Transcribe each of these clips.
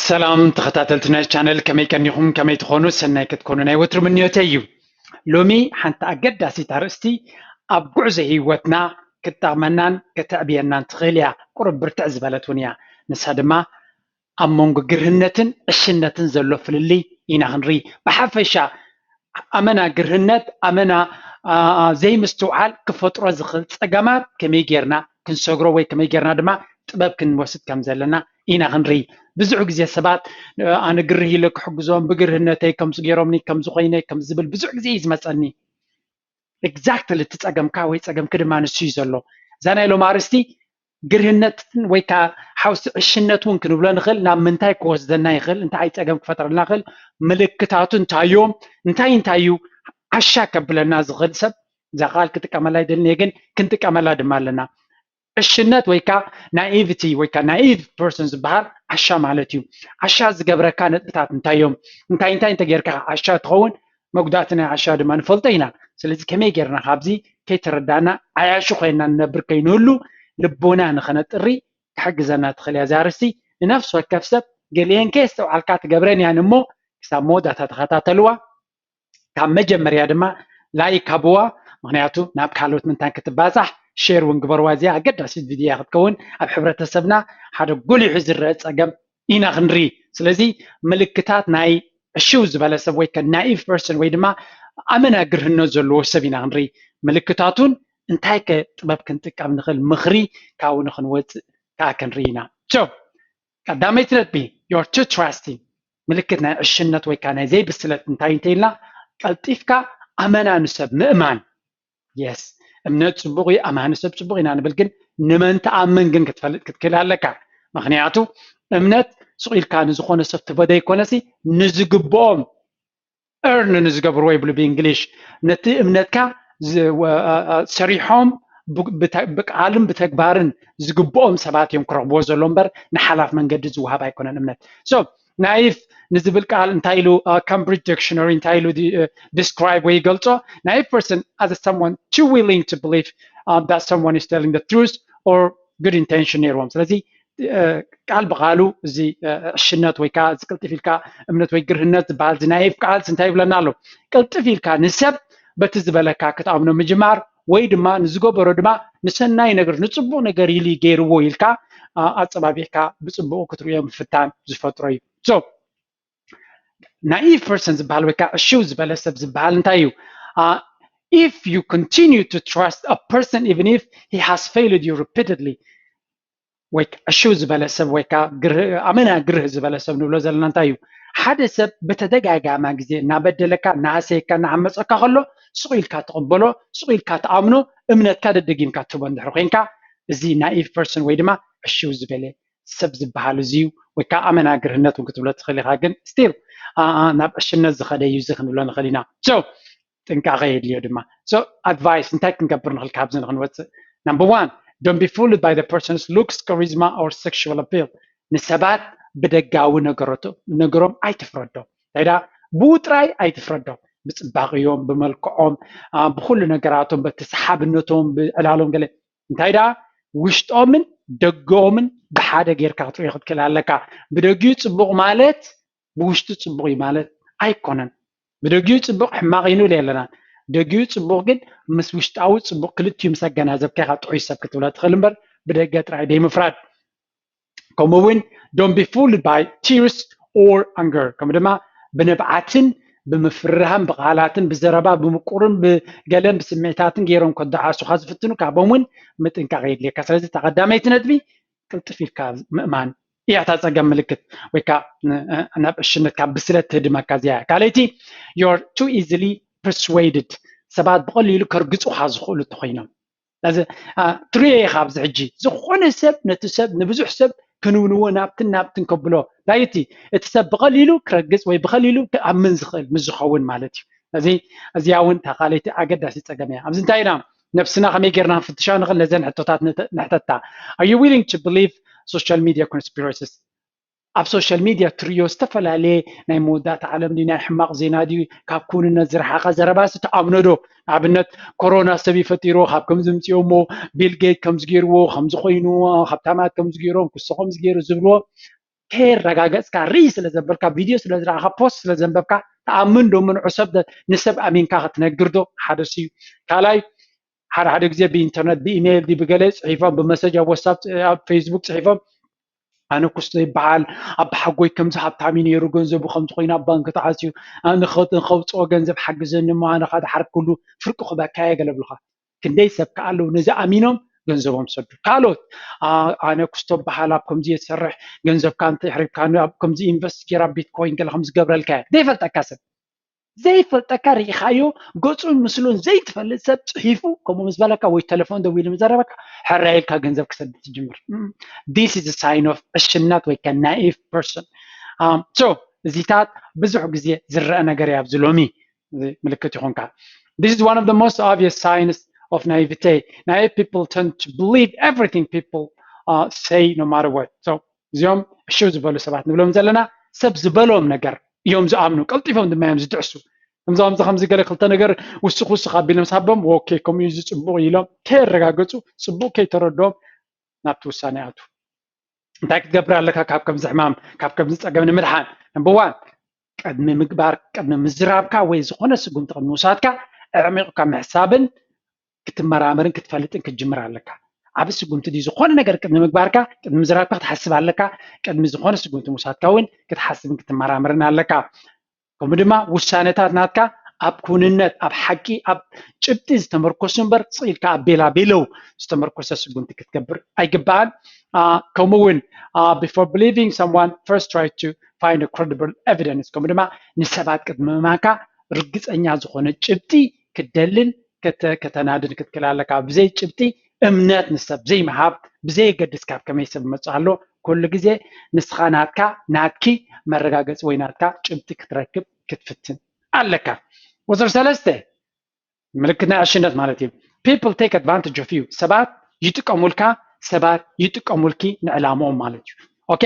ሰላም ተኸታተልቲ ናይ ቻነል፣ ከመይ ቀኒኹም? ከመይ ትኾኑ? ሰናይ ክትኮኑ ናይ ወትሩ ምንዮተይ እዩ። ሎሚ ሓንቲ ኣገዳሲት ኣርእስቲ ኣብ ጉዕዞ ህይወትና ክትጠቕመናን ከተዕብየናን ትኽእል እያ። ቁሩብ ብርትዕ ዝበለት እውን እያ። ንሳ ድማ ኣብ መንጎ ግርህነትን ዕሽነትን ዘሎ ፍልልይ ኢና ክንርኢ። ብሓፈሻ ኣመና ግርህነት፣ ኣመና ዘይምስትውዓል ክፈጥሮ ዝኽእል ጸገማት ከመይ ጌርና ክንሰግሮ ወይ ከመይ ጌርና ድማ ጥበብ ክንወስድ ከም ዘለና ኢና ክንርኢ። ብዙሕ ግዜ ሰባት ኣነ ግርህ ኢለ ክሕግዞም፣ ብግርህነተይ ከምዚ ገይሮምኒ፣ ከምዚ ኮይነ፣ ከምዚ ዝብል ብዙሕ ግዜ እዩ ዝመጸኒ። ኤግዛክትሊ እቲ ጸገምካ ወይ ጸገምኪ ድማ ንሱ እዩ ዘሎ። እዛ ናይ ሎም ኣርእስቲ ግርህነት ወይ ከዓ ሓውሲ ዕሽነት እውን ክንብሎ ንኽእል። ናብ ምንታይ ክወስደና ይኽእል? እንታይ ጸገም ክፈጥረልና ይኽእል? ምልክታቱ እንታይ እዮም? እንታይ እንታይ እዩ ዓሻ ከብለና ዝኽእል? ሰብ እዛ ቃል ክጥቀመላ ይደልን እየ፣ ግን ክንጥቀመላ ድማ ኣለና። ዕሽነት ወይ ከዓ ናኢቪቲ ወይ ከዓ ናኢቭ ፐርሰን ዝበሃል ዓሻ ማለት እዩ። ዓሻ ዝገብረካ ነጥብታት እንታይ እዮም? እንታይ እንታይ እንተጌርካ ዓሻ ትኸውን? መጉዳእቲ ናይ ዓሻ ድማ ንፈልጦ ኢና። ስለዚ ከመይ ጌርና ካብዚ ከይተረዳና ዓያሹ ኮይና ንነብር ከይንህሉ ልቦና ንኸነጥሪ ክሕግዘና ትኽእል እያ እዛ ኣርእስቲ። ንነፍሲ ወከፍ ሰብ ገሊኤን ከየስተውዓልካ ትገብረን እያን እሞ ክሳብ መወዳእታ ተኸታተልዋ። ካብ መጀመርያ ድማ ላይክ ሃብዋ፣ ምኽንያቱ ናብ ካልኦት ምንታን ክትባፃሕ። ሼር እውን ግበርዋ። እዚኣ ኣገዳሲት ቪድዮ እያ ክትከውን። ኣብ ሕብረተሰብና ሓደ ጎሊሑ ዝረአ ፀገም ኢና ክንርኢ። ስለዚ ምልክታት ናይ ዕሽው ዝበለ ሰብ ወይ ከ ናኢቭ ፐርሰን ወይ ድማ ኣመና ግርህነት ዘለዎ ሰብ ኢና ክንርኢ። ምልክታቱን እንታይ ከ ጥበብ ክንጥቀም ንኽእል ምኽሪ ካብኡ ንኽንወፅእ ከዓ ክንርኢ ኢና። So ቀዳመይቲ ነጥቢ፣ you're too trusting። ምልክት ናይ ዕሽነት ወይ ከዓ ናይ ዘይብስለት እንታይ እንተ ኢልና፣ ቀልጢፍካ ኣመና ንሰብ ምእማን። የስ፣ እምነት ፅቡቕ እዩ፣ ኣማኒ ሰብ ፅቡቕ ኢና ንብል፣ ግን ንመን ትኣምን ግን ክትፈልጥ ክትክእል ኣለካ። ምኽንያቱ እምነት ስቕ ኢልካ ንዝኾነ ሰብ ትህቦ ዘይኮነሲ ንዝግብኦም፣ earn ንዝገብርዎ ይብሉ ብእንግሊሽ፣ ነቲ እምነትካ ዝ- ወ- አ- አ- ሰሪሖም ብ- ብተ- ብቃልን ብተግባርን ዝግብኦም ሰባት እዮም ክረኽብዎ ዘሎ እምበር ንሓላፍ መንገዲ ዝወሃብ ኣይኮነን እምነት። So ናይፍ ንዝብል ቃል እንታይ ኢሉ፣ ካምብሪጅ ዲክሽነሪ እንታይ ኢሉ ዲስክራይብ ወይ ይገልጾ? Naive person as someone too willing to believe that someone is telling the truth or good intention ነይርዎም። ስለዚ ቃል ብቃሉ እዚ ዕሽነት ወይ ከዓ እዚ ቅልጥፍ ኢልካ እምነት ወይ ግርህነት ዝበሃል እዚ ናይ ኢፍ ቃል እንታይ ይብለና ኣሎ? ቅልጥፍ ኢልካ ንሰብ በቲ ዝበለካ ክትኣምኖ ምጅማር ወይ ድማ ንዝገበሮ ድማ ንሰናይ ነገር ንፅቡቅ ነገር ኢሉ ገይርዎ ኢልካ ኣፀባቢዕካ ብፅቡቁ ክትርእዮ ምፍታን ዝፈጥሮ እዩ። So naive person ዝበሃል ወይ ከዓ ዕሽው ዝበለ ሰብ ዝበሃል እንታይ እዩ? If you continue to trust a person even if he has failed you repeatedly ወይ ዕሽው ዝበለ ሰብ ወይ ከዓ ኣመና ግርህ ዝበለ ሰብ ንብሎ ዘለና እንታይ እዩ? ሓደ ሰብ ብተደጋጋማ ግዜ እናበደለካ እናሃሰየካ እናዓመፀካ ከሎ ስቕ ኢልካ ትቕበሎ፣ ስቕ ኢልካ ትኣምኖ፣ እምነትካ ደደጊምካ ትህቦ እንድሕር ኮይንካ እዚ ናኢቭ ፐርሰን ወይ ድማ ዕሽው ዝበለ ሰብ ዝበሃል እዚ እዩ። ወይ ከዓ ኣመና ግርህነት እውን ክትብሎ ትኽእል ኢኻ፣ ግን ስቲል ናብ ዕሽነት ዝኸደ እዩ እዚ ክንብሎ ንኽእል ኢና። So ጥንቃቐ የድልዮ ድማ። So ኣድቫይስ እንታይ ክንገብር ንኽእል ካብዚ ንክንወፅእ? Number one, don't be fooled by the person's looks, charisma or sexual appeal። ንሰባት ብደጋዊ ነገሮም ኣይትፍረዶም። እንታይ ደኣ ብኡ ጥራይ ኣይትፍረዶም። ብፅባቕዮም፣ ብመልክዖም፣ ብኩሉ ነገራቶም፣ በቲ ሰሓብነቶም፣ ብዕላሎም ገለ እንታይ ደኣ ውሽጦምን ደገኦምን ብሓደ ጌርካ ክትሪኦ ክትክእል ኣለካ። ብደጊኡ ፅቡቕ ማለት ብውሽጡ ፅቡቕ እዩ ማለት ኣይኮነን። ብደጊኡ ፅቡቕ ሕማቕ እዩ ንብል የለናን። ደጊኡ ፅቡቕ ግን ምስ ውሽጣዊ ፅቡቕ ክልቲኡ ምስ ኣገናዘብካ ኢኻ ጥዑይ ሰብ ክትብሎ ትኽእል እምበር ብደገ ጥራይ ደይምፍራድ። ከምኡ እውን don't be fooled by tears or anger፣ ከምኡ ድማ ብንብዓትን ብምፍርራህን ብቃላትን ብዘረባ ብምቁርን ብገለን ብስምዒታትን ገይሮም ከደዓሱኻ ዝፍትኑ ካቦም እውን ምጥንቃቕ የድልየካ። ስለዚ እታ ቀዳመይቲ ነጥቢ ቅልጥፍ ኢልካ ምእማን እያ እታ ፀገም ምልክት ወይ ከዓ ናብ ዕሽነት ካብ ብስለት ትህድመካ እዚኣ እያ። ካልኣይቲ you're too easily persuaded፣ ሰባት ብቐሊሉ ከርግፁኻ ዝኽእሉ እንተኮይኖም እዚ ትሪኦ ኢኻ ኣብዚ ሕጂ ዝኾነ ሰብ ነቲ ሰብ ንብዙሕ ሰብ ክንውንዎ ናብትን ናብትን ከብሎ ዳይቲ እቲ ሰብ ብቐሊሉ ክረግፅ ወይ ብቐሊሉ ክኣምን ዝኽእል ምስ ዝኸውን ማለት እዩ። እዚ እዚኣ እውን እታ ካልኣይቲ ኣገዳሲ ፀገም እያ። ኣብዚ እንታይ ኢና ነብስና ከመይ ጌርና ክንፍትሻ ንኽእል ነዘን ሕቶታት ንሕተታ። Are you willing to believe social media conspiracies? ኣብ ሶሻል ሚድያ ትሪዮ ዝተፈላለየ ናይ መወዳእታ ዓለም ድዩ ናይ ሕማቕ ዜና ድዩ ካብ ክውንነት ዝረሓቐ ዘረባስ ትኣምኖ ዶ? ንኣብነት ኮሮና ሰብ ይፈጢርዎ ካብ ከምዚ ምፅኦሞ ቢል ጌት ከምዚ ገይርዎ ከምዚ ኮይኑ ሃብታማት ከምዚ ገይሮም ክሶ ከምዚ ገይሩ ዝብልዎ ከየረጋገፅካ ርኢ ስለ ዘበልካ፣ ቪድዮ ስለ ዝረኣኻ፣ ፖስት ስለ ዘንበብካ፣ ተኣምን ዶ ምንዑ ሰብ ደ-፣ ንሰብ ኣሚንካ ክትነግር ዶ? ሓደ እሱ እዩ። ካልኣይ፣ ሓደ ሓደ ግዜ ብኢንተርነት፣ ብኢሜይል ድዩ ብገለ ጽሒፎም፣ ብመሰጅ ኣብ ዋትሳፕ፣ ኣብ ፌስቡክ ጽሒፎም፣ ኣነ ኩስቶ ይበሃል፣ ኣባሓጎይ ከምዚ ሃብታም እዩ ነይሩ፣ ገንዘቡ ከምዚ ኮይኑ ኣብ ባንክ ተዓጽዩ፣ ኣነ ንኸ-፣ ንኸውፅኦ ገንዘብ ሓግዘኒ እሞ ኣነ ኸኣ ድሓር ኩሉ ፍርቂ ክበካ እየ ገለ ብሉኻ። ክንደይ ሰብ ከ ኣለዉ ነዚ ኣሚኖም ገንዘቦም ሰዱ። ካልኦት፣ ኣ-፣ ኣነ ኩስቶ በሃል ኣብ ከምዚ እየ ዝሰርሕ፣ ገንዘብካ እንተሕሪብካኒ ኣብ ከምዚ ኢንቨስት ጌራ ቢትኮይን ገለ ከም ዝገብረልካ እየ። ዘይፈልጠካ ሰብ፣ ዘይፈልጠካ ርኢኻዮ፣ ገጹን ምስሉን ዘይትፈልጥ ሰብ ጽሒፉ ከምኡ ምስ በለካ ወይ ተለፎን ደዊሉ ምስ ዘረበካ፣ ሕራይ ኢልካ ገንዘብ ክሰድ ትጅምር። እም፣ this is a sign of ዕሽነት ወይ ከ naive person። Um, so እዚታት ብዙሕ ግዜ ዝረአ ነገር እዩ ኣብዚ ሎሚ። እዚ ምልክት ይኹንካ። This is one of the most obvious signs of naivete. Naive people tend to believe everything people, uh, say, no matter what. So እዚኦም እሽው ዝበሉ ሰባት ንብሎም ዘለና፣ ሰብ ዝበሎም ነገር እዮም ዝኣምኑ፣ ቀልጢፎም ድማ እዮም ዝድዕሱ። ከምዚ ከምዚ ከምዚ ገለ ክልተ ነገር ውስኽ ውስኽ ኣቢሎም ሳቦም፣ ኦኬ፣ ከምኡ እዩ፣ እዚ ጽቡቕ ኢሎም ከየረጋገጹ፣ ጽቡቕ ከይተረድኦም ናብቲ ውሳነ ይኣትዉ። እንታይ ክትገብር ኣለካ ካብ ከምዚ ሕማም፣ ካብ ከምዚ ጸገም ንምድሓን? ነምበር ዋን፣ ቅድሚ ምግባር፣ ቅድሚ ምዝራብካ ወይ ዝኾነ ስጉምቲ ቅድሚ ምውሳድካ፣ ኣዕሚቑካ ምሕሳብን ክትመራመርን ክትፈልጥን ክትጅምር ኣለካ። ዓቢ ስጉምቲ ድዩ? ዝኾነ ነገር ቅድሚ ምግባርካ፣ ቅድሚ ምዝራብካ ክትሓስብ ኣለካ። ቅድሚ ዝኾነ ስጉምቲ ምውሳድካ እውን ክትሓስብን ክትመራመርን ኣለካ። ከምኡ ድማ ውሳነታት ናትካ ኣብ ክውንነት፣ ኣብ ሓቂ፣ ኣብ ጭብጢ ዝተመርኮሱ እምበር፣ ስቕ ኢልካ ኣብ ቤላቤለው ዝተመርኮሰ ስጉምቲ ክትገብር ኣይግባእን። አ፣ ከምኡ እውን፣ አ፣ before believing someone, first try to find a credible evidence። ከምኡ ድማ ንሰባት ቅድሚ ምእማንካ ርግጸኛ ዝኾነ ጭብጢ ክትደልን ከተ-፣ ከተናድን ክትክእል ኣለካ። ብዘይ ጭብጢ እምነት ንሰብ ዘይምሃብ፣ ብዘየገድስ ካብ ከመይ ሰብ ይመጽእ ኣሎ፣ ኩሉ ግዜ ንስኻ ናትካ፣ ናትኪ መረጋገጺ ወይ ናትካ ጭብጢ ክትረክብ ክትፍትን ኣለካ። ቁጽሪ ሰለስተ፣ ምልክት ናይ ዕሽነት ማለት እዩ። People take advantage of you። ሰባት ይጥቀሙልካ፣ ሰባት ይጥቀሙልኪ ንዕላምኦም ማለት እዩ። ኦኬ፣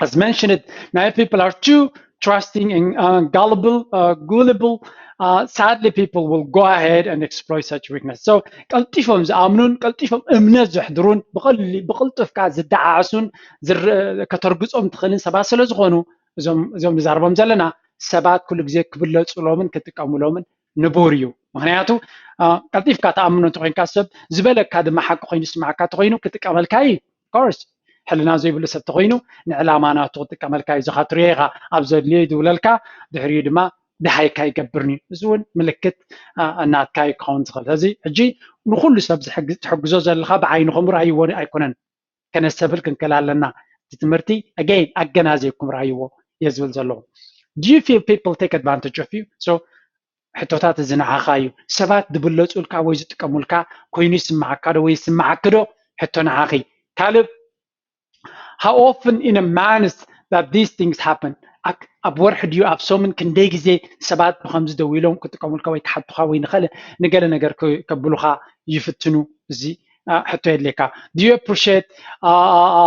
as mentioned, naive people are too trusting and, uh, gullible, uh, gullible. Uh, sadly, people will go ahead and exploit such weakness. So ቀልጢፎም ዝኣምኑን ቀልጢፎም እምነት ዘሕድሩን ብቐሊ-፣ ብቕልጡፍካ ዝደዓዕሱን ዝር-፣ ከተርግጾም ትኽእልን ሰባት ስለ ዝኾኑ፣ እዞም፣ እዞም ንዛረቦም ዘለና ሰባት ኩሉ ግዜ ክብለጹሎምን ክጥቀሙሎምን ንቡር እዩ። ምኽንያቱ፣ አ፣ ቀልጢፍካ ትኣምኖ እንተኾይንካ፣ ሰብ ዝበለካ ድማ ሓቂ ኮይኑ ዝስምዓካ እንተኾይኑ ክጥቀመልካ እዩ። Of course፣ ሕልና ዘይብሉ ሰብ ተኾይኑ ንዕላማ ናቱ ክጥቀመልካ እዩ። ዝኻትርዮ ኢኻ ኣብ ዘድልዮ ይድውለልካ፣ ድሕሪኡ ድማ ድሃይካ ይገብርን እዩ። እዚ እውን ምልክት፣ አ፣ ናትካ እዩ ክኸውን ዝኽእል። ስለዚ ሕጂ ንኹሉ ሰብ ዝሕግ-፣ ትሕግዞ ዘለኻ ብዓይንኹም ርኣይዎ ኣይኮነን። ከነስተብል ክንክእል ኣለና። እቲ ትምህርቲ፣ again፣ ኣገናዚብኩም ርኣይዎ እየ ዝብል ዘለኹ። Do you feel people take advantage of you? So ሕቶታት እዚ ንዓኻ እዩ። ሰባት ዝብለጹልካ ወይ ዝጥቀሙልካ ኮይኑ ይስምዓካ ዶ ወይ ይስምዓኪ ዶ? ሕቶ ንዓኺ። ካልእ፣ how often in a month that these things happen? ኣክ-፣ ኣብ ወርሒ ድዩ ኣብ ሰሙን ክንደይ ግዜ ሰባት ብኸምዚ ደው ኢሎም ክጥቀሙልካ ወይ ክሓቱኻ ወይ ንኸለ-፣ ንገለ ነገር ከ-፣ ከብሉኻ ይፍትኑ? እዚ፣ አ፣ ሕቶ የድልየካ። Do you appreciate, አ፣ አ፣ አ፣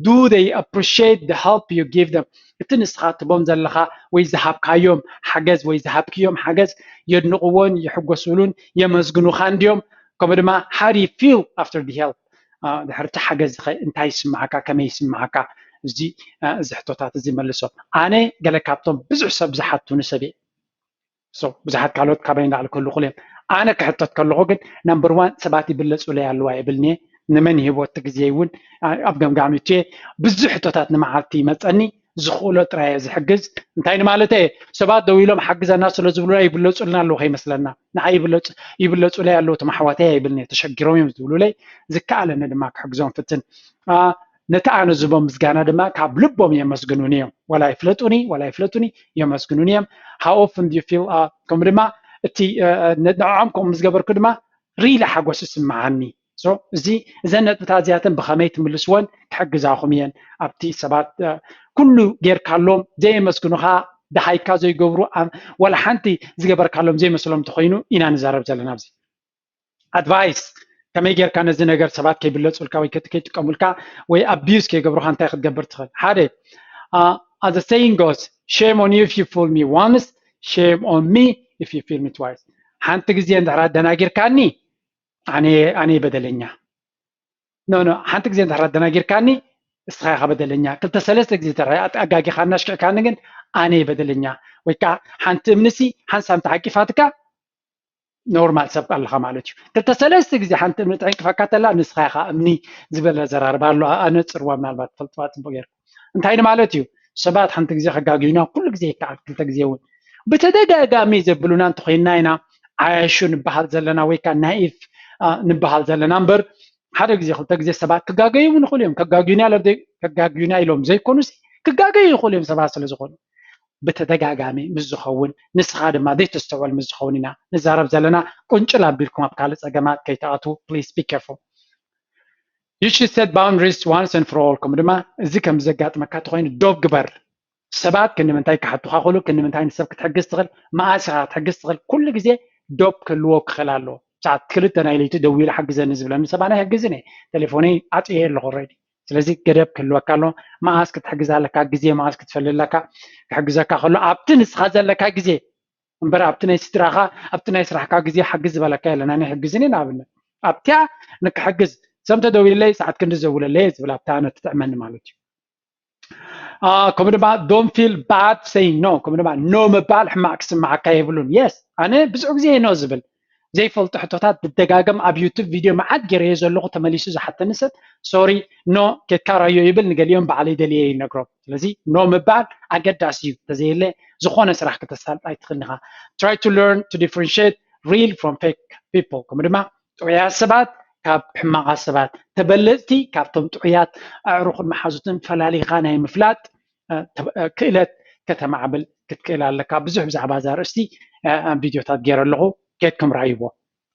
do they appreciate the help you give them? እቲ ንስኻ ትቦም ዘለኻ ወይ ዝሃብካዮም ሓገዝ ወይ ዝሃብክዮም ሓገዝ የድንቕዎን ይሕጎስሉን የመስግኑኻን ድዮም? ከምኡ ድማ፣ how do you feel after the help? አ፣ ድሕሪ እቲ ሓገዝ ኸ እንታይ ይስምዓካ? ከመይ ይስምዓካ? እዚ፣ አ፣ እዚ ሕቶታት እዚ መልሶ። ኣነ ገለ ካብቶም ብዙሕ ሰብ ዝሓቱኒ ሰብ እየ። So ብዙሓት ካልኦት ካባይ ንላዕሊ ክህሉ ይኽእሉ እዮም። ኣነ ክሕተት ከለኹ ግን፣ ነምበር ዋን፣ ሰባት ይብለጹለይ ኣለዉ ኣይብልን'የ። ንመን ይህቦ እቲ ግዜ እውን፣ አ፣ ኣብ ገምጋሚቱ እየ። ብዙሕ ሕቶታት ንመዓልቲ ይመጸኒ። ዝኽእሎ ጥራይ እየ ዝሕግዝ። እንታይ ንማለተይ እየ? ሰባት ደው ኢሎም ሓግዘና ስለ ዝብሉና ይብለጹልና ኣለዉ ከይመስለና። ንዓይ ይብለጹ-፣ ይብለጹለይ ኣለዉ እቶም ኣሕዋተይ ኣይብልን እየ። ተሸጊሮም እዮም ዝብሉለይ። ዝከኣለኒ ድማ ክሕግዞም ፍትን። አ፣ ነቲ ኣነ ዝህቦም ምስጋና ድማ ካብ ልቦም የመስግኑኒ እዮም። ዋላ ይፍለጡኒ፣ ዋላ ይፍለጡኒ፣ የመስግኑኒ እዮም። How often do you feel, አ፣ ከምኡ ድማ እቲ፣ አ፣ አ፣ ን-፣ ንዕኦም ከምኡ ምስ ገበርኩ ድማ ሪሊ ሓጎስ ይስምዓኒ። So እዚ፣ እዘን ነጥብታት እዚኣተን ብኸመይ ትምልስወን ክሕግዛኹም እየን። ኣብቲ ሰባት፣ አ፣ ኩሉ ጌርካሎም ዘየመስግኑኻ፣ ደሃይካ ዘይገብሩ፣ አ፣ ዋላ ሓንቲ ዝገበርካሎም ዘይመስሎም እንተኾይኑ ኢና ንዛረብ ዘለና ኣብዚ። ኣድቫይስ፣ ከመይ ጌርካ ነዚ ነገር ሰባት ከይብለጹልካ ወይ ከት-፣ ከይጥቀሙልካ ወይ ኣቢዩዝ ከይገብሩኻ እንታይ ክትገብር ትኽእል? ሓደ፣ አ፣ as the saying goes, shame on you if you fool me once, shame on me if you fool me twice። ሓንቲ ግዜ እንድሕር ኣደናጊርካኒ፣ ኣነ፣ ኣነ በደለኛ። ኖ፣ ኖ፣ ሓንቲ ግዜ እንድሕር ኣደናጊርካኒ፣ እስኻ ኢኻ በደለኛ። ክልተ ሰለስተ ግዜ ተራ ኣጋጊኻ እናሽክዕካኒ ግን ኣነ እየ በደለኛ። ወይ ከዓ ሓንቲ እምንሲ ሓንሳብ ተዓቂፋትካ ኖርማል ሰብ ኣለኻ ማለት እዩ። ክልተ ሰለስተ ግዜ ሓንቲ እምኒ ተዕንቅፋካ ተላ ንስኻ ኢኻ እምኒ ዝበለ ዘራርባ ኣሎ። ኣነጽርዋ ምናልባት ትፈልጥዋ ጽቡቅ ጌርኩም። እንታይ ማለት እዩ? ሰባት ሓንቲ ግዜ ከጋግዩና ኩሉ ግዜ ይከኣል፣ ክልተ ግዜ እውን ብተደጋጋሚ ዘብሉና እንተኮይንና ኢና ዓያሹ ንበሃል ዘለና ወይ ከዓ ናኢፍ ንበሃል ዘለና እምበር ሓደ ግዜ ክልተ ግዜ ሰባት ክጋገዩ እውን ይኽእሉ እዮም። ከጋግዩና ኢሎም ዘይኮኑ ክጋገዩ ይኽእሉ እዮም ሰባት ስለ ዝኾኑ ብተደጋጋሚ ምስ ዝኸውን ንስኻ ድማ ዘይተስተውዕል ምስ ዝኸውን ኢና ንዛረብ ዘለና። ቁንጭል ኣቢልኩም ኣብ ካልእ ፀገማት ከይትኣትዉ please be careful። You should set boundaries once and for all። ከምኡ ድማ እዚ ከም ዘጋጥመካ ተኮይኑ ዶብ ግበር። ሰባት ክንምንታይ ክሓቱካ ክእሉ፣ ክንምንታይ ንሰብ ክትሕግዝ ትኽእል፣ መኣስ ኢኻ ክትሕግዝ ትኽእል፣ ኩሉ ግዜ ዶብ ክህልዎ ክኽእል ኣለዎ። ሰዓት ክልተ ናይ ለይቲ ደዊሉ ሓግዘኒ ዝብለኒ ሰብ ኣነ ኣይሕግዝን እየ። ቴሌፎነይ ዓፅየ ኣለኹ already። ስለዚ ገደብ ክህልወካ ኣሎ። መኣስ ክትሕግዝ ኣለካ፣ ግዜ መኣስ ክትፈሊ ኣለካ። ክሕግዘካ ከሎ ኣብቲ ንስኻ ዘለካ ግዜ እምበር ኣብቲ ናይ ስድራኻ ኣብቲ ናይ ስራሕካ ግዜ ሓግዝ ዝበለካ የለን። ኣነ ይሕግዝን እየ ንኣብነት ኣብቲያ ንክሕግዝ ሰብ እንተደዊልለይ ሰዓት ክንዲ ዘውለለይ ዝብል ኣብታ ኣነ ትጥዕመኒ ማለት እዩ። ከምኡ ድማ don't feel bad saying no። ከምኡ ድማ no ምባል ሕማቅ ክስማዓካ የብሉን። Yes ኣነ ብዙሕ ግዜ no ዝብል ዘይፈልጡ ሕቶታት ዝደጋገም ኣብ ዩቱብ ቪድዮ መዓት ገይረዮ ዘለኹ ተመሊሱ ዝሓተኒ ሰብ ሶሪ no ኬድካ ራዮ ይብል ንገሊኦም ባዕለይ ደልየ ይነግሮም። ስለዚ no ምባል ኣገዳሲ እዩ። ተዘየለ ዝኾነ ስራሕ ክተሳልጥ ኣይትኽእልን ኢኻ። Try to learn to differentiate real from fake people። ከምኡ ድማ ጥዑያት ሰባት ካብ ሕማቓት ሰባት ተበለፅቲ ካብቶም ጥዑያት ኣዕሩኽን መሓዙትን ፈላሊኻ ናይ ምፍላጥ ክእለት ከተማዕብል ክትክእል ኣለካ። ብዙሕ ብዛዕባ እዛ ኣርእስቲ ቪድዮታት ገይረ ኣለኹ። ኬድኩም ራእይዎ።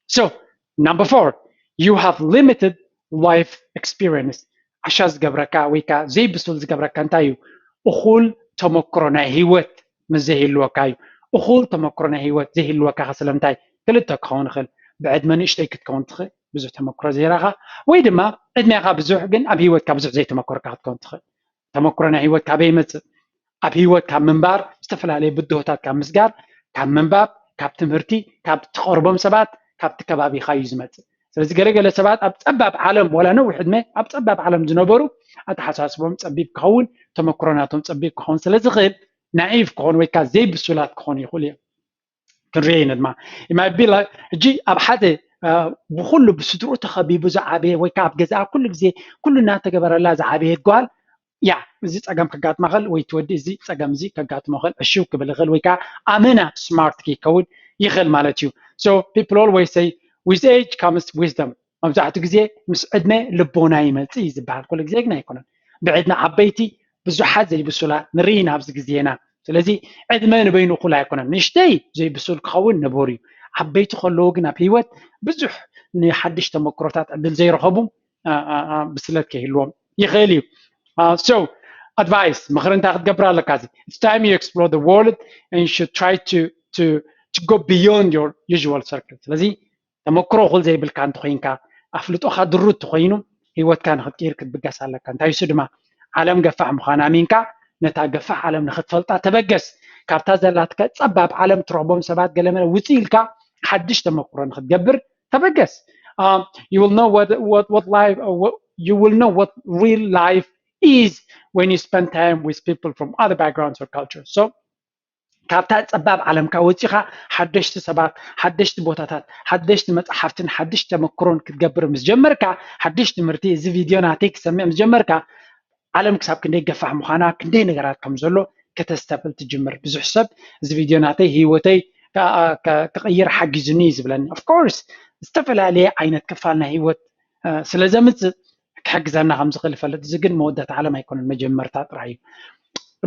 So number four, you have limited life experience። ዓሻ ዝገብረካ ወይ ከዓ ዘይብሱል ዝገብረካ እንታይ እዩ? እኹል ተመክሮ ናይ ህይወት ምስ ዘይህልወካ እዩ። እኹል ተመክሮ ናይ ህይወት ዘይህልወካ ከ ስለምንታይ? ክልተ ክኸውን ይኽእል። ብዕድመ ንእሽተይ ክትከውን ትኽእል፣ ብዙሕ ተመክሮ ዘይራኻ፣ ወይ ድማ ዕድሜኻ ብዙሕ ግን ኣብ ህይወትካ ብዙሕ ዘይተመኮርካ ክትከውን ትኽእል። ተመክሮ ናይ ህይወት ካበይ ይመፅእ? ኣብ ህይወት ካብ ምንባር ዝተፈላለዩ ብድሆታት ካብ ምስጋር፣ ካብ ምንባብ፣ ካብ ትምህርቲ፣ ካብ ትቐርቦም ሰባት፣ ካብቲ ከባቢኻ እዩ ዝመፅእ። ስለዚ ገለገለ ሰባት ኣብ ፀባብ ዓለም ዋላ ነዊሕ ዕድመ ኣብ ፀባብ ዓለም ዝነበሩ ኣተሓሳስቦም ፀቢብ ክኸውን ተመክሮ ናቶም ፀቢብ ክኸውን ስለ ዝኽእል ናኢቭ ክኾኑ ወይ ከዓ ዘይብሱላት ክኾኑ ይኽእሉ እዮም። ክንሪኦ ኢና ድማ ሕጂ ኣብ ሓደ ብኩሉ ብስድርኡ ተኸቢቡ ዝዓበየ ወይ ከዓ ኣብ ገዛኣ ኩሉ ግዜ ኩሉ እናተገበረላ ዝዓበየት ጓል ያ እዚ ፀገም ከጋጥማ ኽእል ወይ ትወዲ እዚ ፀገም እዚ ከጋጥሞ ኽእል ዕሽው ክብል ኽእል ወይ ከዓ ኣመና smart ከይከውን ይኽእል ማለት እዩ። So people always say with age comes wisdom። መብዛሕትኡ ግዜ ምስ ዕድመ ልቦና ይመፅእ እዩ ዝበሃል። ኩሉ ግዜ ግን ኣይኮነን። ብዕድመ ዓበይቲ ብዙሓት ዘይብሱላት ንርኢ ኢና ኣብዚ ግዜና። ስለዚ ዕድመ ንበይኑ እኹል ኣይኮነን። ንእሽተይ ዘይብሱል ክኸውን ንቡር እዩ። ዓበይቲ ከለዉ ግን ኣብ ህይወት ብዙሕ ንሓድሽ ተመክሮታት ዕድል ዘይረኸቡ ብስለት ከይህልዎም ይኽእል እዩ። So advice ምኽሪ እንታይ ክትገብር ኣለካ? እዚ it's time you explore the world and you should try to to to go beyond your usual circle። ስለዚ ተመክሮ እኹል ዘይብልካ እንተኮይንካ ኣፍልጦኻ ድሩት ተኮይኑ ህይወትካ ንክትቅይር ክትብገስ ኣለካ። እንታይ እሱ ድማ ዓለም ገፋሕ ምዃና ኣሚንካ ነታ ገፋሕ ዓለም ንክትፈልጣ ተበገስ። ካብታ ዘላትካ ጸባብ ዓለም ትረኽቦም ሰባት ገለመለ ውፅእ ኢልካ ሓድሽ ተመክሮ ንክትገብር ተበገስ። Um, you will know what what what life uh, what, you will know what real life is when you spend time with people from other backgrounds or cultures. So ካብታ ጸባብ ዓለምካ ወጺኻ ሓደሽቲ ሰባት ሓደሽቲ ቦታታት ሓደሽቲ መጽሓፍትን ሓድሽ ተመክሮን ክትገብር ምስ ጀመርካ ሓድሽ ትምህርቲ እዚ ቪድዮ ናተይ ክሰምዕ ምስ ጀመርካ ዓለም ክሳብ ክንደይ ገፋሕ ምዃና ክንደይ ነገራት ከም ዘሎ ከተስተብል ትጅምር። ብዙሕ ሰብ እዚ ቪድዮ ናተይ ህይወተይ ክቕይር ሓጊዙኒ እዩ ዝብለኒ። Of course ዝተፈላለየ ዓይነት ክፋል ናይ ህይወት ስለ ዘምፅእ ክሕግዘና ከም ዝኽእል ይፈልጥ። እዚ ግን መወዳእታ ዓለም ኣይኮነን፣ መጀመርታ ጥራይ እዩ።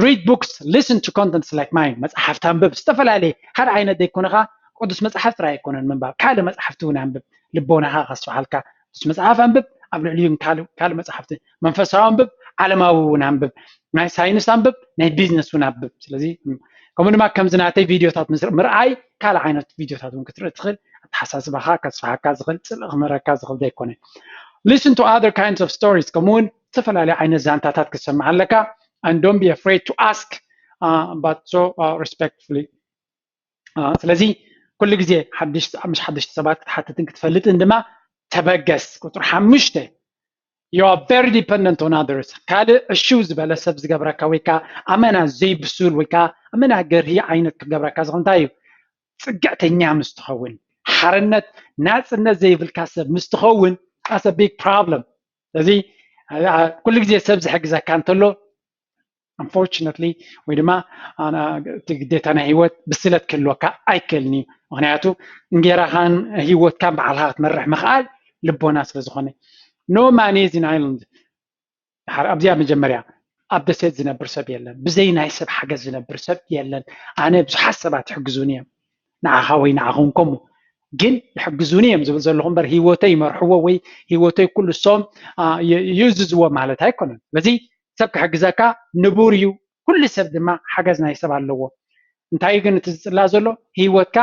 Read books, listen to contents like mine። መፅሓፍቲ ኣንብብ። ዝተፈላለየ ሓደ ዓይነት ዘይኮነኻ ቅዱስ መፅሓፍ ጥራይ ኣይኮነን ምንባብ፣ ካልእ መፅሓፍቲ እውን ኣንብብ። ልቦናኻ ከስፍሓልካ ቅዱስ መፅሓፍ ኣንብብ። ኣብ ልዕሊኡ ካልእ ካልእ መፅሓፍቲ መንፈሳዊ ኣንብብ፣ ዓለማዊ እውን ኣንብብ፣ ናይ ሳይንስ ኣንብብ፣ ናይ ቢዝነስ እውን ኣንብብ። ስለዚ ከምኡ ድማ ከምዚ ናተይ ቪድዮታት ምስ ምርኣይ ካልእ ዓይነት ቪድዮታት እውን ክትርኢ ትኽእል። ኣተሓሳስባኻ ከስፍሓካ ዝኽእል ፅልኢ ክምህረካ ዝኽእል ዘይኮነ። Listen to other kinds of stories። ከምኡ እውን ዝተፈላለዩ ዓይነት ዛንታታት ክትሰምዕ ኣለካ። And don't be afraid to ask uh, but so uh, respectfully። ስለዚ ኩሉ ግዜ ሓድሽ ምስ ሓደሽቲ ሰባት ክትሓትትን ክትፈልጥን ድማ ተበገስ። ቁፅሪ ሓሙሽተ you are very dependent on others። ካልእ ዕሽው ዝበለ ሰብ ዝገብረካ ወይ ከዓ ኣመና ዘይብሱል ወይ ከዓ ኣመና ገርሂ ዓይነት ክገብረካ ዝኽእል እንታይ እዩ? ፅግዕተኛ ምስ ትኸውን፣ ሓርነት ናፅነት ዘይብልካ ሰብ ምስ ትኸውን፣ that's a big problem። ስለዚ ኩሉ ግዜ ሰብ ዝሕግዘካ እንተሎ፣ unfortunately፣ ወይ ድማ እቲ ግዴታ ናይ ህይወት ብስለት ክህልወካ ኣይክእልን እዩ። ምክንያቱ እንጌራኻን ህይወትካን ባዕልካ ክትመርሕ ምኽኣል ልቦና ስለ ዝኾነ። No man is an island። ኣብዚኣ መጀመርያ ኣብ ደሴት ዝነብር ሰብ የለን፣ ብዘይ ናይ ሰብ ሓገዝ ዝነብር ሰብ የለን። ኣነ ብዙሓት ሰባት ይሕግዙኒ እዮም፣ ንዓኻ ወይ ንዓኹም ከምኡ፣ ግን ይሕግዙኒ እዮም ዝብል ዘለኹ እምበር ህይወተይ ይመርሕዎ ወይ ህይወተይ ኩሉ እሶም ይእዝዝዎ ማለት ኣይኮነን። ስለዚ ሰብ ክሕግዘካ ንቡር እዩ። ኩሉ ሰብ ድማ ሓገዝ ናይ ሰብ ኣለዎ። እንታይ ግን እቲ ዝፅላ ዘሎ ህይወትካ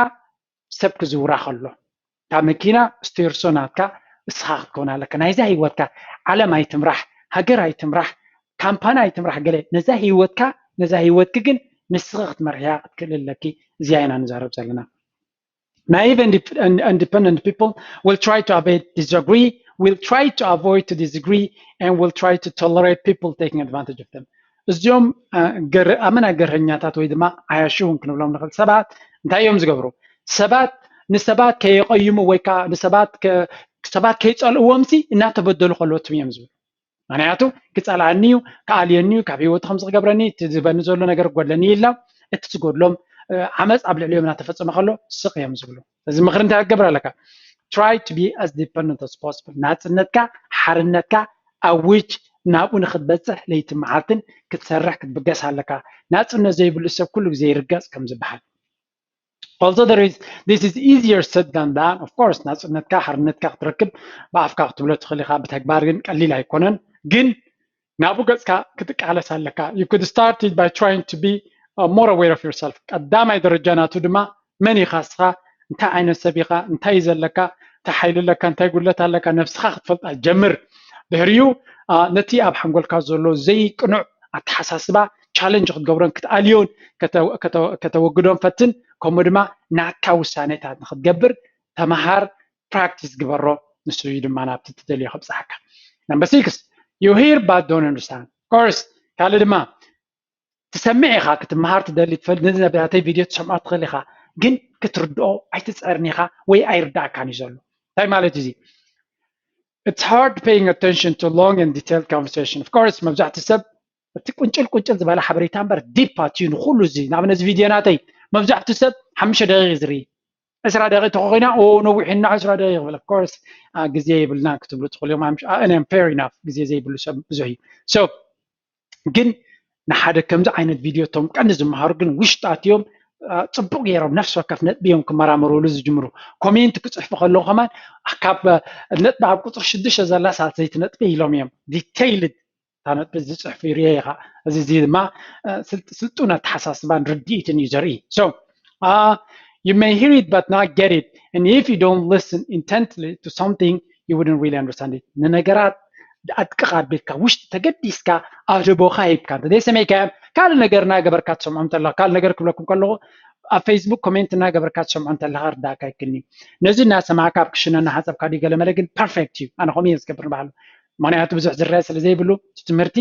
ሰብ ክዝውራ ከሎ፣ እታ መኪና ስቴርሶ ናትካ እስኻ ክትከውን ኣለካ። ናይዛ ህይወትካ ዓለም ኣይትምራሕ፣ ሃገር ኣይትምራሕ፣ ካምፓኒ ኣይትምራሕ ገለ፣ ነዛ ህይወትካ ነዛ ህይወትኪ ግን ንስኺ ክትመርሕያ ክትክእል ኣለኪ። እዚኣ ኢና ንዛረብ ዘለና። Naive and independent people will try to avoid disagree, will try to avoid to disagree, and will try to tolerate people taking advantage of them. እዚኦም ኣመና ገርሀኛታት ወይ ድማ ኣያሽውን ክንብሎም ንኽእል ሰባት እንታይ እዮም ዝገብሩ? ሰባት ንሰባት ከየቐይሙ ወይ ከዓ ንሰባት ሰባት ከይፀልእዎም ሲ እናተበደሉ ከለዎትም እዮም ዝብሉ። ምክንያቱ ክፀልኣኒ እዩ፣ ክኣልየኒ እዩ፣ ካብ ህይወቱ ከምዚ ክገብረኒ፣ እቲ ዝበኒ ዘሎ ነገር ክጎድለኒ ኢሎም እቲ ዝጎድሎም ዓመፅ ኣብ ልዕሊኦም እናተፈፀመ ከሎ ስቕ እዮም ዝብሉ። እዚ ምክሪ እንታይ ክትገብር ኣለካ? Try to be as dependent as possible። ናፅነትካ ሓርነትካ ኣውጅ፣ ናብኡ ንክትበፅሕ ለይቲ መዓልትን ክትሰርሕ ክትብገስ ኣለካ። ናፅነት ዘይብሉ ሰብ ኩሉ ግዜ ይርገፅ ከም ዝበሃል። Also there is this is easier said than done. Of course ናፅነትካ ሓርነትካ ክትረክብ ብኣፍካ ክትብሎ ትኽእል ኢኻ፣ ብተግባር ግን ቀሊል ኣይኮነን። ግን ናብኡ ገፅካ ክትቃለስ ኣለካ። You could start it by trying to be more aware of yourself። ቀዳማይ ደረጃ ናቱ ድማ መን ኢኻ እስኻ? እንታይ ዓይነት ሰብ ኢኻ? እንታይ እዩ ዘለካ? እንታይ ሓይሊ ኣለካ? እንታይ ጉድለት ኣለካ? ነብስኻ ክትፈልጣ ጀምር። ድሕሪኡ ነቲ ኣብ ሓንጎልካ ዘሎ ዘይቅኑዕ ኣተሓሳስባ ቻለንጅ ክትገብሮን ክትኣልዮን ከተወግዶን ፈትን። ከምኡ ድማ ናትካ ውሳኔታት ንክትገብር ተምሃር፣ ፕራክቲስ ግበሮ። ንሱ እዩ ድማ ናብቲ ትደልዮ ከብፅሓካ። Number six, you hear but don't understand. Of course ካልእ ድማ ትሰምዕ ኢኻ፣ ክትምሃር ትደሊ ትፈልጥ፣ ነዚ ናተይ ቪድዮ ትሰምዖ ትኽእል ኢኻ፣ ግን ክትርድኦ ኣይትፅዕርን ኢኻ ወይ ኣይርዳእካን እዩ ዘሎ። እንታይ ማለት እዚ? It's hard paying attention to long and detailed conversation. Of course መብዛሕትኡ ሰብ እቲ ቁንጭል ቁንጭል ዝበለ ሓበሬታ እምበር ዲፕ ኣትዩ ንኩሉ እዚ ንኣብነት እዚ ቪድዮ ናተይ መብዛሕትኡ ሰብ ሓሙሽተ ደቂቕ እዩ ዝርኢ። ዕስራ ደቂቕ ተኮይና ኦ ነዊሕና ዕስራ ደቂቕ ይብል። Of course ግዜ የብልና ክትብሉ ትኽእሉ እዮም። Fair enough፣ ግዜ ዘይብሉ ሰብ ብዙሕ እዩ። So ግን ንሓደ ከምዚ ዓይነት ቪድዮ እቶም ቀንዲ ዝመሃሩ ግን ውሽጢ ኣትዮም ፅቡቅ ገይሮም ነፍሲ ወከፍ ነጥቢ እዮም ክመራመሩሉ ዝጅምሩ። ኮሜንት ክፅሕፉ ከለዉ ከማን ካብ ነጥቢ ኣብ ቁፅሪ ሽዱሽተ ዘላ ሳልሰይቲ ነጥቢ ኢሎም እዮም ዲቴይልድ እታ ነጥቢ ዝፅሕፉ ይርኤ ኢኻ። እዚ እዚ ድማ ስልጡን ኣተሓሳስባን ርድኢትን እዩ ዘርኢ። So you may hear it but not get it, and if you don't listen intently to something you wouldn't really understand it። ንነገራት ኣድቅቕ ኣቢልካ ውሽጢ ተገዲስካ ኣድህቦኻ ሂብካ እንተዘይሰሚዕካዮም ካልእ ነገር እናገበርካ ትሰምዖም እንተለኻ፣ ካልእ ነገር ክብለኩም ከለኹ ኣብ ፌስቡክ ኮሜንት እናገበርካ ትሰምዖ እንተለኻ ርዳእካ ይክልኒ። ነዚ እናሰማዕካ ኣብ ክሽነ እናሓፀብካ ድዩ ገለመለ ግን ፐርፌክት እዩ። ኣነ ከምኡ እየ ዝገብር ንባዕሉ። ምክንያቱ ብዙሕ ዝረአ ስለ ዘይብሉ እቲ ትምህርቲ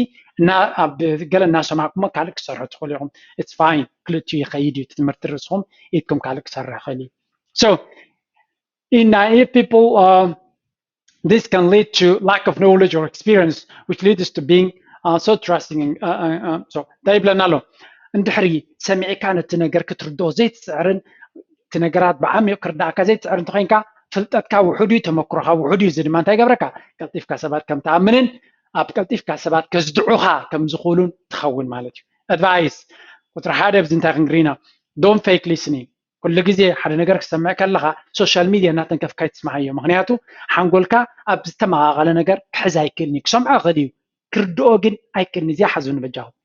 ገለ እናሰማዕኩሞ ካልእ ክሰርሑ ትኽእሉ ኢኹም። It's fine፣ ክልቲኡ ይኸይድ እዩ። እቲ ትምህርቲ ርእስኹም ኢድኩም ካልእ ክሰርሕ ይኽእል እዩ። So in naive people, um, this can lead to lack of knowledge or experience, which leads to being uh, so trusting. Uh, uh, uh, so እንታይ ይብለና ኣሎ? እንድሕሪ ሰሚዕካ ነቲ ነገር ክትርድኦ ዘይትፅዕርን እቲ ነገራት ብዓሚቕ ክርዳእካ ዘይትፅዕር እንተኮይንካ ፍልጠትካ ውሑድ እዩ፣ ተመክሮኻ ውሑድ እዩ። እዚ ድማ እንታይ ይገብረካ? ቀልጢፍካ ሰባት ከም ትኣምንን ኣብ ቀልጢፍካ ሰባት ከዝድዑኻ ከም ዝኽእሉን ትኸውን ማለት እዩ። ኣድቫይስ ቁፅሪ ሓደ ኣብዚ እንታይ ክንግሪና? Don't fake listening። ኩሉ ግዜ ሓደ ነገር ክሰምዕ ከለኻ ሶሻል ሚድያ እናተንከፍካ ይትስማዓዮ። ምክንያቱ ሓንጎልካ ኣብ ዝተመቓቐለ ነገር ክሕዝ ኣይክእልን እዩ። ክሰምዖ ይኽእል እዩ፣ ክርድኦ ግን ኣይክእልን። እዚኣ ሓዙ ንበጃኹም።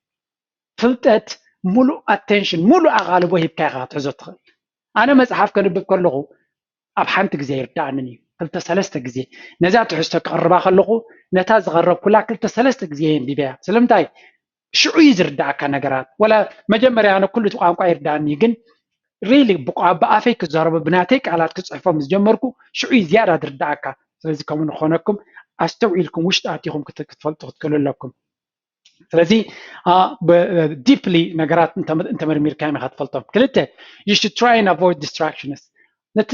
ፍልጠት ሙሉእ ኣቴንሽን ሙሉእ ኣቓልቦ ሂብካ ኢኻ ክትሕዞ ትኽእል። ኣነ መፅሓፍ ከንብብ ከለኹ ኣብ ሓንቲ ግዜ ይርዳኣንን እዩ፣ ክልተ ሰለስተ ግዜ ነዛ ትሕዝቶ ክቕርባ ከለኹ ነታ ዝቐረብኩላ ክልተ ሰለስተ ግዜ የንቢበያ። ስለምንታይ? ሽዑ እዩ ዝርዳእካ ነገራት። ወላ መጀመርያ ኣነ ኩሉ እቲ ቋንቋ ይርዳእኒ ግን ሪሊ ብኣፈይ ክዛረቦ ብናተይ ቃላት ክፅሕፎም ዝጀመርኩ ሽዑ እዩ ዝያዳ ዝርዳእካ። ስለዚ ከምኡ ንኾነኩም ኣስተውዒልኩም ውሽጢ ኣቲኹም ክትፈልጡ ክትክእሉ ኣለኩም። ስለዚ ዲፕሊ ነገራት እንተመርሚርካ ኢኻ ትፈልጦም። ክልተ፣ you should try and avoid distractions። ነቲ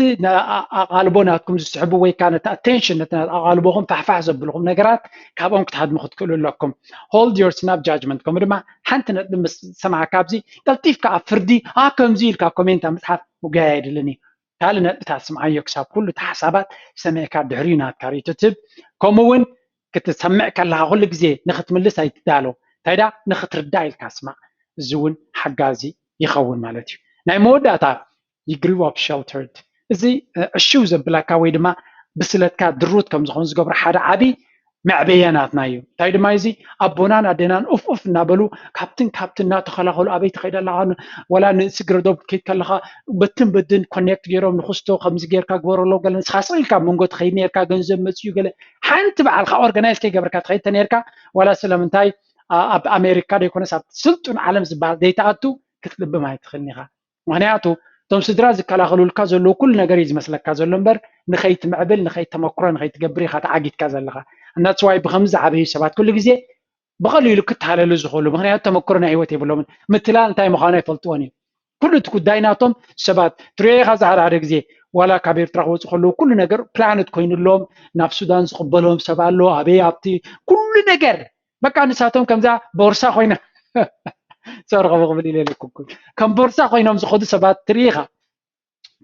ኣቓልቦ ናትኩም ዝስሕቡ ወይ ከዓ ነቲ ኣቴንሽን ነቲ ኣቓልቦኹም ፋሕፋሕ ዘብልኹም ነገራት ካብኦም ክትሃድሙ ክትክእሉ ኣለኩም። Hold your snap judgment። ከምኡ ድማ ሓንቲ ነጥቢ ምስ ሰማዕካ ኣብዚ ቀልጢፍካ ኣብ ፍርዲ ኣ ከምዚ ኢልካ ኮሜንት ኣብ ምፅሓፍ ውጋይ ኣይድልን እዩ። ካልእ ነጥብታት ስምዓዮ ክሳብ ኩሉ እቲ ሓሳባት ሰሚዕካ ድሕሪኡ ናትካ ርእይቶ ትህብ። ከምኡ እውን ክትሰምዕ ከለኻ ኩሉ ግዜ ንክትምልስ ኣይትዳሎ። እንታይ ዳ ንክትርዳእ ኢልካ ስማዕ። እዚ እውን ሓጋዚ ይኸውን ማለት እዩ። ናይ መወዳእታ you grew up sheltered። እዚ ዕሽው ዘብላካ ወይ ድማ ብስለትካ ድሩት ከም ዝኾን ዝገብሮ ሓደ ዓቢ መዕበያ ናትና እዩ። እንታይ ድማ እዚ ኣቦናን ኣደናን ኡፍ ኡፍ እናበሉ ካብትን ካብትን እናተኸላኸሉ ኣበይ ትኸይድ ኣለኻ ወላ ንስግረ ዶብ ክትከይድ ከለኻ በትን በድን ኮኔክት ገይሮም ንክስቶ ከምዚ ጌርካ ግበረሎ ገለ ንስኻ ስቕ ኢልካ መንጎ ትኸይድ ነርካ ገንዘብ መፅዩ ገለ ሓንቲ በዓልካ ኦርጋናይዝ ከይገበርካ ትኸይድ ተነርካ ዋላ ስለምንታይ ኣብ ኣሜሪካ ዘይኮነስ ኣብ ስልጡን ዓለም ዝበሃል ዘይተኣቱ ክትልብም ኣይትኽእልን ኢኻ። ምክንያቱ እቶም ስድራ ዝከላኸሉልካ ዘለዉ ኩሉ ነገር እዩ ዝመስለካ ዘሎ እምበር ንኸይትምዕብል ንኸይተመክሮ ንኸይትገብር ኢኻ ተዓጊትካ ዘለኻ። እናትስዋይ ብከምዚ ዝዓበዩ ሰባት ኩሉ ግዜ ብቐሊሉ ክተሃለሉ ዝኽእሉ ምክንያቱ ተመክሮ ናይ ህይወት የብሎምን። ምትላል እንታይ ምዃኑ ኣይፈልጥዎን እዩ። ኩሉ እቲ ጉዳይ ናቶም ሰባት ትሪኦ ኢኻ። ዝሓደ ሓደ ግዜ ዋላ ካብ ኤርትራ ክወፁ ከለዉ ኩሉ ነገር ፕላነት ኮይኑሎም ናብ ሱዳን ዝቕበሎም ሰብ ኣሎ ኣበይ ኣብቲ ኩሉ ነገር በቃ ንሳቶም ከምዛ ቦርሳ ኮይና ሶሪ ከምኡ ክብል ኢለ ኢለኩም ከም ቦርሳ ኮይኖም ዝኸዱ ሰባት ትርኢ ኢኻ።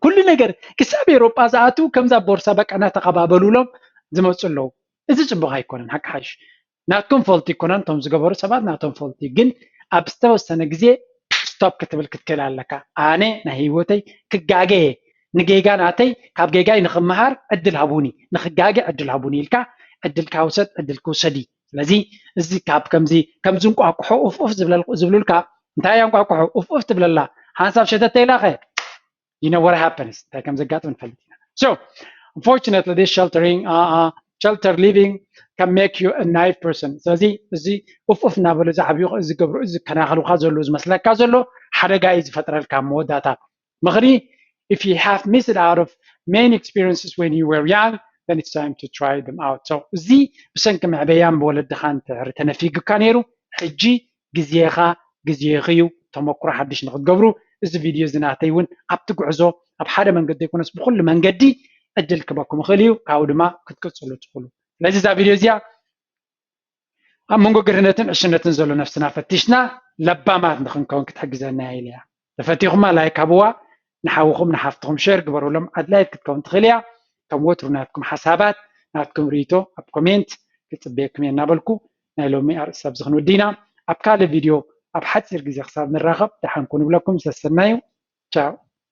ኩሉ ነገር ክሳብ ኤሮጳ ዝኣትዉ ከምዛ ቦርሳ በቃ እናተቐባበሉሎም ዝመፁ ኣለዉ። እዚ ፅቡቕ ኣይኮነን። ሓቂ ሓይሽ ናትኩም ፈልቲ ይኮነን እቶም ዝገበሩ ሰባት ናቶም ፈልቲ ግን ኣብ ዝተወሰነ ግዜ ስቶፕ ክትብል ክትክእል ኣለካ። ኣነ ናይ ህይወተይ ክጋገ እየ ንጌጋ ናተይ ካብ ጌጋይ ንክመሃር ዕድል ሃቡኒ ንክጋገ ዕድል ሃቡኒ ኢልካ ዕድልካ ውሰድ ዕድል ክውሰድ እዩ። ስለዚ እዚ ካብ ከምዚ ከምዚ እንቋቁሖ ኡፍ ኡፍ ዝብለል- ዝብሉልካ እንታይ እያ እንቋቁሖ ኡፍ ኡፍ ትብለላ ሓንሳብ ሸተተ ኢላኸ you know what happens እንታይ ከም ዘጋጥም ንፈልጥ ኢና። So unfortunately this sheltering uh, uh, shelter living can make you a naive person። ስለዚ እዚ ኡፍ ኡፍ እናበሉ ዝዓብዩ ዝገብሩ ዝከናኸሉካ ዘለዉ ዝመስለካ ዘሎ ሓደጋ እዩ ዝፈጥረልካ መወዳእታ ምኽሪ if you have missed out of many experiences when you were young then it's time to try them out። So እዚ ብሰንኪ መዕበያን ብወለድኻ እንድሕር ተነፊግካ ነይሩ ሕጂ ግዜኻ ግዜኺ እዩ ተመክሮ ሓድሽ ንክትገብሩ እዚ ቪድዮ እዚ ናተይ እውን ኣብቲ ጉዕዞ ኣብ ሓደ መንገዲ ዘይኮነስ ብኩሉ መንገዲ ዕድል ክበኩም ይኽእል እዩ ካብኡ ድማ ክትቅፅሉ ትኽእሉ። ስለዚ እዛ ቪድዮ እዚኣ ኣብ መንጎ ግርህነትን ዕሽነትን ዘሎ ነፍስና ፈቲሽና ለባማት ንክንከውን ክትሕግዘና ኢለ እያ። ተፈቲኹማ ላይክ ሃብዋ፣ ንሓውኹም ንሓፍትኹም ሸር ግበሩሎም። ኣድላይት ክትከውን ትኽእል እያ። ከም ወትሩ ናትኩም ሓሳባት ናትኩም ርእይቶ ኣብ ኮሜንት ክፅበየኩም እየ እናበልኩ ናይ ሎሚ ኣርእስቲ ኣብዚ ክንውዲ ኢና። ኣብ ካልእ ቪድዮ ኣብ ሓፂር ግዜ ክሳብ ንራኸብ ደሓን ኩኑ ይብለኩም። ሰሰናዩ ቻው።